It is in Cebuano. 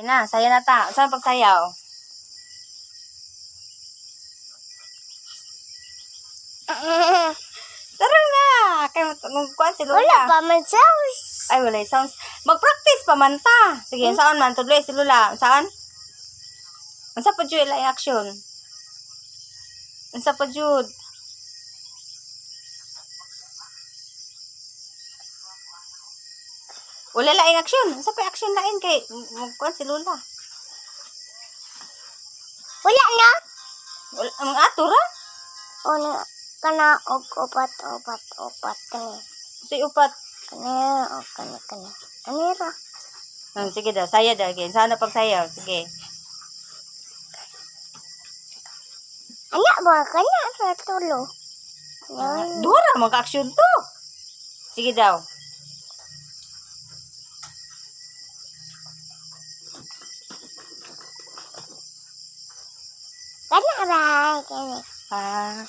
Sige na, sayo na ta. Saan pagsayaw? Tara na! Kay kuan si Lola. Wala pa man sauce. Ay, wala yung sounds. Mag-practice pa man ta. Sige, saan man? Tudloy si Lola. Saan? Unsa pa jud ila action? Unsa pa jud? Wala laing action. Unsa pa action lain kay magkuan si Lola. Wala na. Wala ang ato ra. Una kana og upat upat upat kani. Si upat. Kani og kani kani. Kani ra. Sige daw, saya daw. Okay. Sana pagsayaw. Sige. Anak ba kana sa tulo. Yan. Duha ra mag action to. Sige daw. Kana ra kani. Ah.